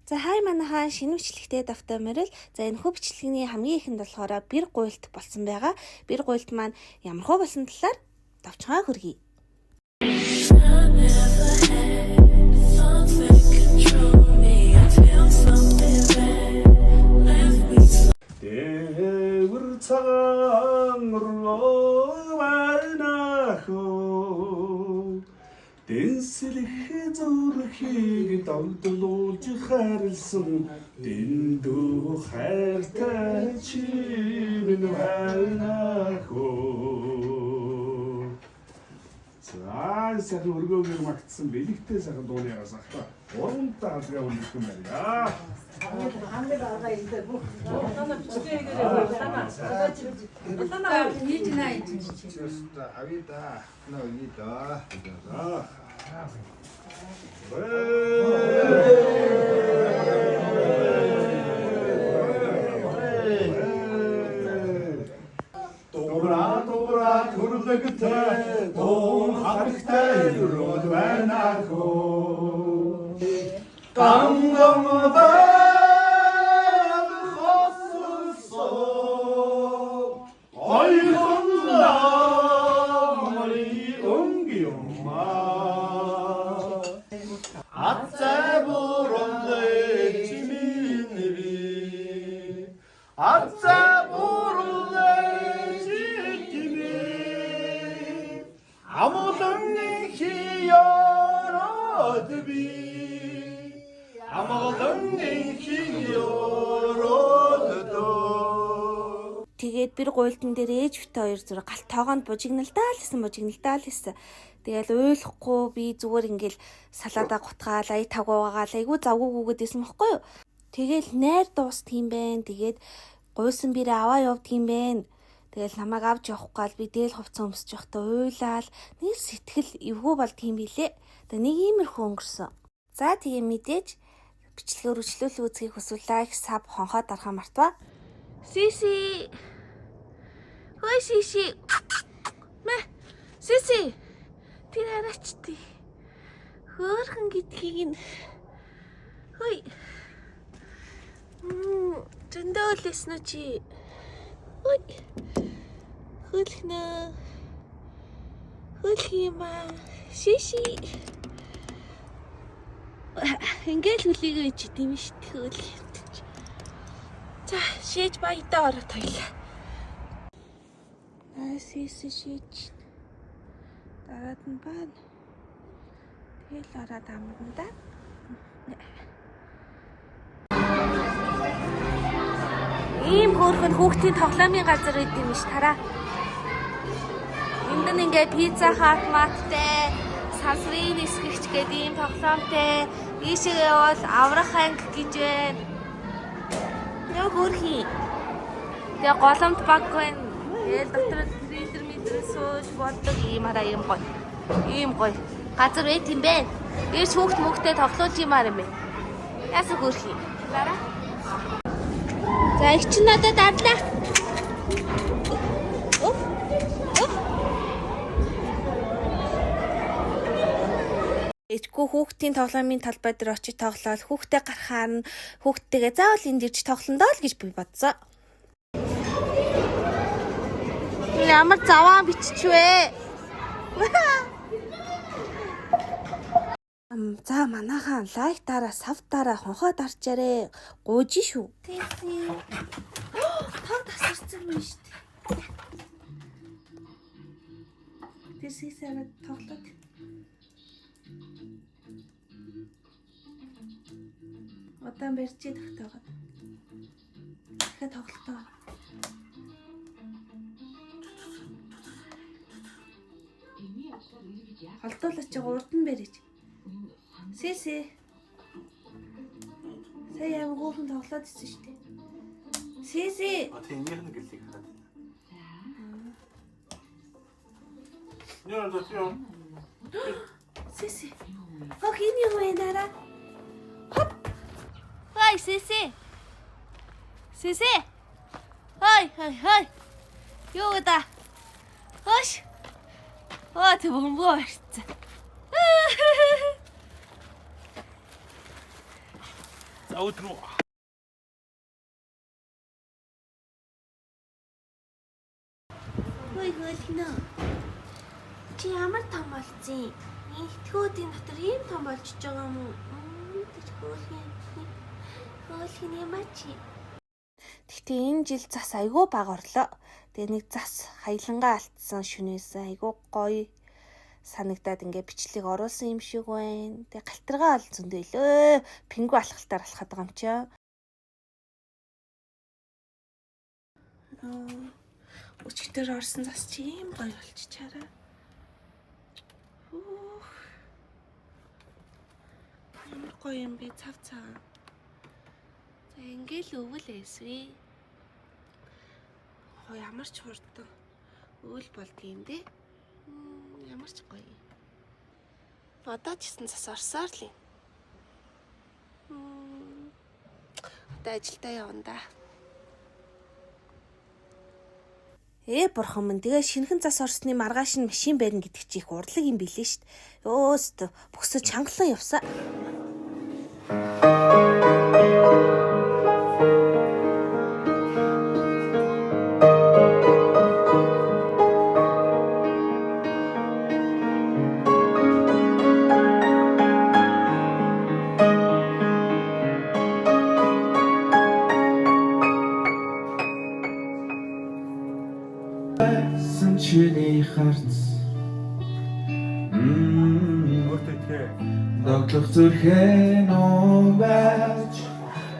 За хай манайхаа шинэ бичлэгтэй давтаа морил. За энэ хүү бичлэгний хамгийн ихэнд болохоор бэр гуйлт болсон байгаа. Бэр гуйлт маань ямар хөө болсон талаар давчгаа хөргий. I never had something control me until something bad left me so. Дээвэр цагаан руу байна хөө. Дэнслэх зүрхийг догдлуулж хайрлсан дэндүү хайртай чи минь байна хөө. За сайхан өргөөгээр магтсан бэлэгтэй сайхан дууны ягаас ахта. Урамтай хаалгаа үлдэх юм байна. Хамгийн бага энэ бүх Хийж наа хийж. Just авъя да. Нөө ий да. За. Дугра дугра төрлөгтэй дуун харагтай өрөөд байна хөө. Гангам бай хоссон ойхон намри өнгиумаа. Ацай бурлэ чиминви. Ацай бурлэ чиминви. Амгалан хиёрод би. Амгалан хиёрод дөө. Тэгээд бэр гуйлтан дээр ээж бит хоёр зүр галт тоогоонд бужигналдаа л гэсэн бужигналдаа л гэсэн. Тэгэл уйлахгүй би зүгээр ингээл салаадаа гутгаал ая тагуугаал айгу завгүй гүгэд исэн бохгүй юу. Тэгэл найр дуустдаг юм байна. Тэгээд гуйсан бирээ аваа явдаг юм байна. Тэгэл намайг авч явах гал би дээл хувцас өмсөж явахдаа уйлаал нэг сэтгэл эвгүй болд юм билэ. Тэгээ нэг иймэрхүү өнгөрсөн. За тэгээ мэдээж бичлэгээр үргэлжлүүлэн үзхийг хүсвэл лайк, саб, хонхоо дарахаа мартваа. Сиси. Хөөе Сиси. Мэ. Сиси. Тэр хараач тий. Хөөхөн гэдгийг нь. Хөөе. Мм, зөндөө л үү чи? Хөөе. Хөөлхнө. Хөөлх юм аа. Сиси. Ингээл хүлээгээ чи тийм шүү дээ хөөлх юм чи. За, шээж баядаа ороод хоёлаа. Найс шээж. Дараад нь байна. Тэгэл ороод амарна да. Ийм хөөрхөн хүүхдийн тоглоомын газар байд юм ш тараа. Энд нь ингээ пицца хат маттай, сансрын нисгэгч гэдэг ийм тоглоомтой. Ийшээ явбал аврах анги гэж байна. Нэг хөөрхий. Тэгээ голомт баг байна. Тэгэл дотор нь триллер мэдрэл сууж болдог ийм араа ийм гоё. Ийм гоё. Газар байт юм бэ. Ирж хүүхд мөхтэй тоглуулж юмар юм бэ. Яасан хөөрхий. Дараа. За их чинь надад дарлаа. Оп. Оп. Ичгүй хүүхдийн тоглоомын талбай дээр очиж тоглоал хүүхдээ гарахаар нь хүүхдтэйгээ заавал энд ирж тоглоно доо л гэж би бодсон. Ямар заваан биччихвэ. За манайхаа лайк дараа, сав дараа, хонхоо дарчаарэ. Гуйж шүү. Тав тасарсан юм шүү дээ. Тэр сисараа тоглоод. Удаан барьж идэх тагаад. Дахиад тоглолтоо. Холдуулаач чи урд нь барьж. Сиси. Сая ямар хөөрхөн тоглоод ирсэн шүү дээ. Сиси. А тийм энийх нь гэлийг хараад байна. Яа, за тийм. Сиси. Хох энэ юу вэ нараа? Хоп. Хай Сиси. Сиси. Хай хай хай. Юу гэдэг? Хош. Оо тэг бөмбөө барьцсан. Өдөр Хөөе хөөлгөнө. Чи ямар том болцсон? Итгэвүүдийн дотор ийм том болчихж байгаа юм уу? Тэр хөөлгөн. Хөөлгөн юм а чи. Гэхдээ энэ жил зас айгүй бага орлоо. Тэгээ нэг зас хаялангаа алдсан шүнээсэн айгүй гоё санагдаад ингээ бичлэг оруулсан юм шиг байна. Тэгээ галтаргаа ол зөндөө илөө. Пингүү алхалтаар алхаад байгаа юм чи. Өчигдөр орсон зас чи ийм гоё болчихчаарай. Хөөх. Ямар гоё юм бэ цав цагаан. За ингээл өвөл эсвэ. Хоо ямар ч хурдан өвөл болдгийм дээ. Ямар ч гоё юм. Одоо ч гэсэн зас орсоор л юм. Одоо ажилдаа явна да. Бурхан минь, тэгээ шинэхэн зас орсны маргааш нь машин барина гэдэг чи их урлаг юм билээ шүү дээ. Өөстөө бөксө чангалан явсан. Байсан чиний харц өөртөө итгэе. Догтлох зүрхэн байж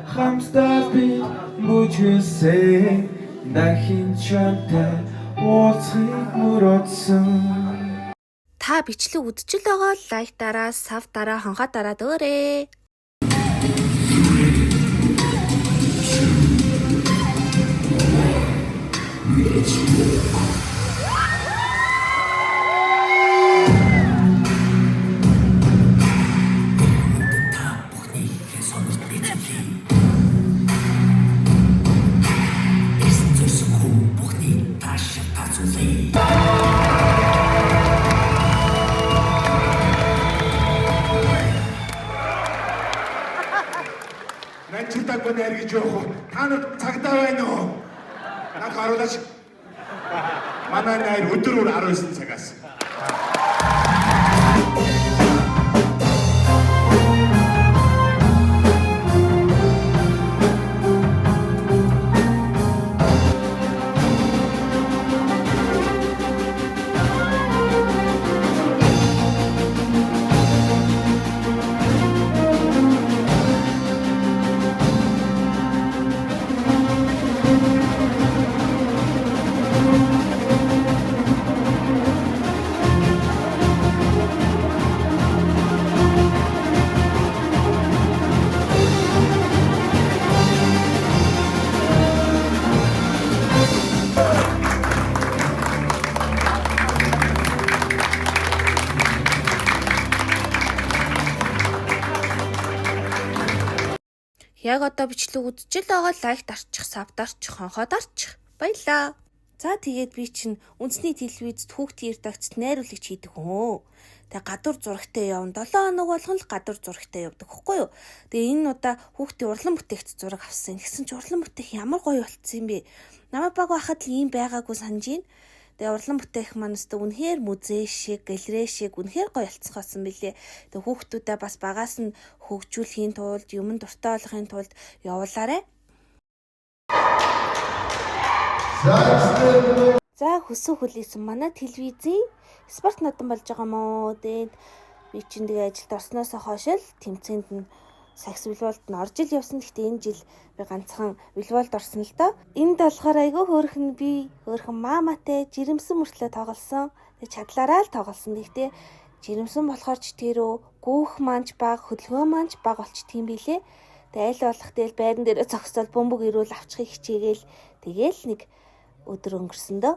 хамтдаа би бүжгэлсэн дахин чамтай уулзахыг мөрөөдсөн. Та бичлэг үзчихэл байгаа лайк дараа, сав дараа, хонхоо дараа дөөрэй. Начитаг байна гэж явах уу? Та нар цагдаа байна уу? Над харуулаач. Манай найр өдөр бүр 19 цагаас. Яг одоо бичлэг үзчихэл байгаа лайк дарчих, сав дарчих, хонхоо дарчих. Баярлаа. За тэгээд би чинь үндэсний телевизэд хүүхдийн редакцид найруулагч хийдэг хүн. Тэгээ гадуур зурагтай явна. 7 хоног болгон л гадуур зурагтай явдаг хөхгүй юу? Тэгээ энэ удаа хүүхдийн урлан бүтээгч зураг авсан. Тэгсэн чинь урлан бүтээх ямар гоё болцсон юм бэ? Намайг баг байхад л ийм байгаагүй санаж байна. Тэгээ урлан бүтээх маань өстө үнэхээр музей шиг, галерей шиг үнэхээр гоё болцгоосон билээ. Тэгээ хүүхдүүдээ бас багаас нь хөгжүүлэхийн тулд, юмд дуртай болгохын тулд явуулаарэ. За хөсөө хүлээсэн манай телевизийн спорт надан болж байгаа мó. Тэгээд би чинь тэгээ ажилд орсноос хойш л тэмцээнд нь сакс волейболд нь орж ил явсан. Гэхдээ энэ жил би ганцхан волейболд орсон л доо. Энд болохоор айгүй хөөрхөн би хөөрхөн мааматай жирэмсэн мөртлөө тоглосон. Тэгээ чадлаараа л тоглосон. Гэхдээ жирэмсэн болохоор ч тэрөө гүүх маань ч баг, хөдөлгөөн маань ч баг болчт юм билээ. Тэгээ аль болох тэгэл байран дээрээ зогсоол бөмбөг ирүүл авчихыг хичээгээл тэгээл нэг өдөр өнгөрсөн дөө.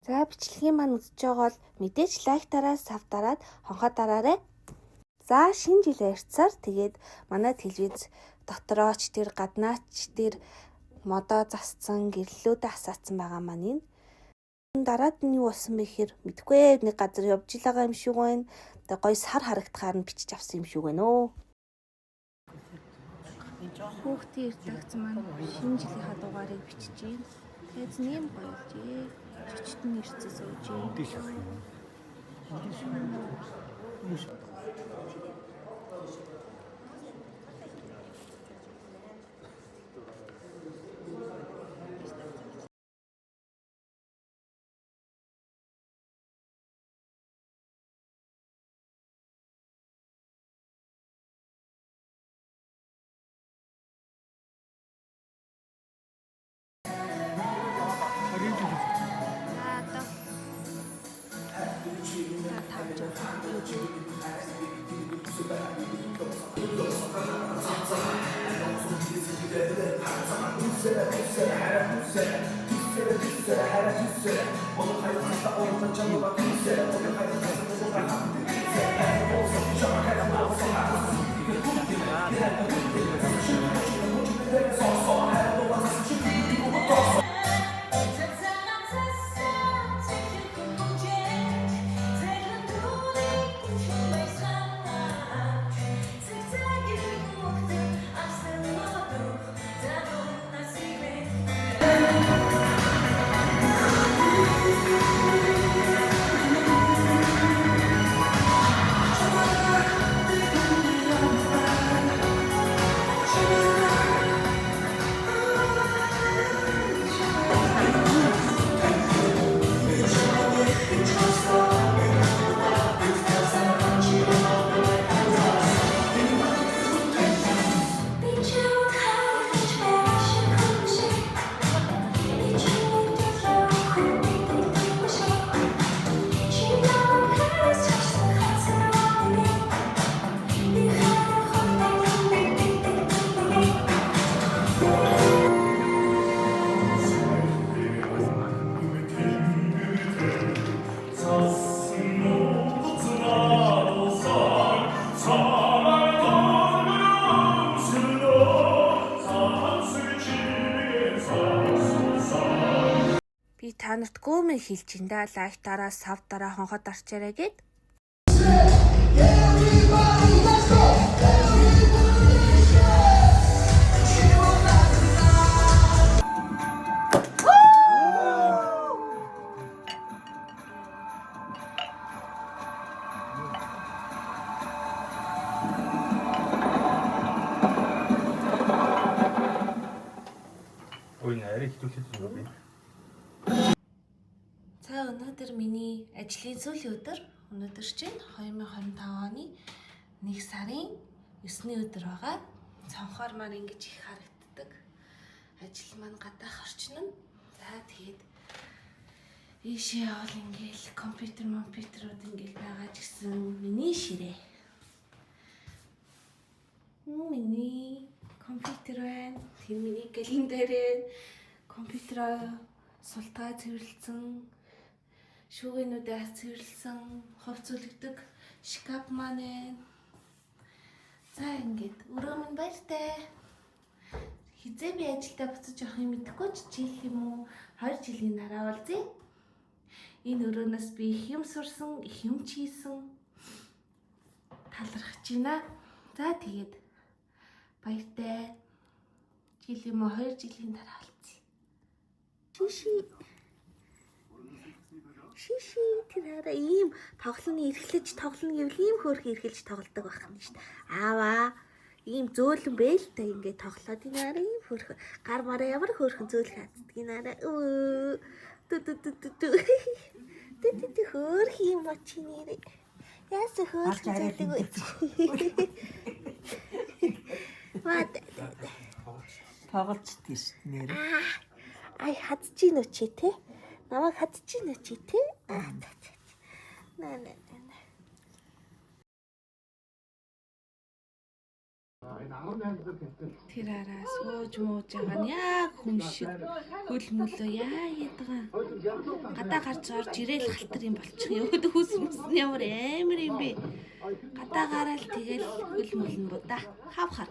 За, бичлэгийн маань үзэж байгаа бол мэдээж лайк дараа, сав дараад, хонхоо дараарай. За, шинэ жил ярьцаар тэгээд манай телевиз дотрооч тэр гаднаач тэр модоо засцсан, гэрлэлүүдээ асаацсан байгаа маань энэ. Дараад нь юу болсон бэ гэхээр мэдэхгүй ээ, нэг газар явж л байгаа юм шиг байна. Тэгээ гоё сар харагдахаар нь бичиж авсан юм шиг байна өө. Хүүхдийн редакц маань шинэ жилийнхаа дугаарыг бичиж байна. Тэгээд нэм гоё болжээ. Чочт нь ирцээ сууж байна. За, одоо за тавж байгаа. Би та нарт гүмэн хэлж ин да, лайк дараа, сав дараа, хонхоо дарчаарай гэд. Ой, арай хэвлээд юм би. За, өнөөдөр миний ажлын сүүлийн өдөр. Өнөөдөр чинь 2025 оны 1 сарын 9-ний өдөр байгаа. Цонхоор маань ингэж их харагддаг. Ажил маань гадаах орчин нь. За, тэгээд ийшээ явал ингээл компьютер, компьютерууд ингээл байгаа ч гэсэн миний ширээ. Миний компьютер байна. Тэр миний календар байна. Компьютероо султгаа цэвэрлсэн, шүүгэнүүдээ цэвэрлсэн, хувц үлгдэг шкаф маань байна. За, ингээд өрөө минь баяртай. Хизээ би ажилдаа буцаж явах юм мэдэхгүй ч жил юм уу 2 жилийн дараа уулзъя. Энэ өрөөнөөс би их юм сурсан, их юм чийсэн. Талархаж байна. За, тэгээд баяртай. Жил юм уу 2 жилийн дараа уулзъя. Шиши. Шиши, тэр хараа ийм тоглоны эрхлэж тоглоно гэвэл ийм хөөрхөн эрхэлж тоглодог байх юм шүү дээ. Ааваа ийм зөөлөн бэ л та ингээд тоглоод энэ хараа ийм хөөрхөн гар мараа ямар хөөрхөн зөөлхөн хацдаг энэ хараа өө ту ту ту ту ту ту ту ту хөөрхөн юм чи нэрээ. Яасан хөөрхөн зөөлөг вэ? Маа Тоглолцдог шүү дээ нэр. Ай хадж гин үү чи те? Намайг хадж гин үү чи те? Аа за за. Наа наа наа. Тэр араа сууж мууж байгаа нь яг хүн шиг хөл мөлөө яа ядгаа. Гадаа гарч орж ирээл халтар юм болчих юм. Хөөс мөс нь ямар амар юм бэ? Гадаа гараал тэгэл хөл мөл нь будаа. Хав хар.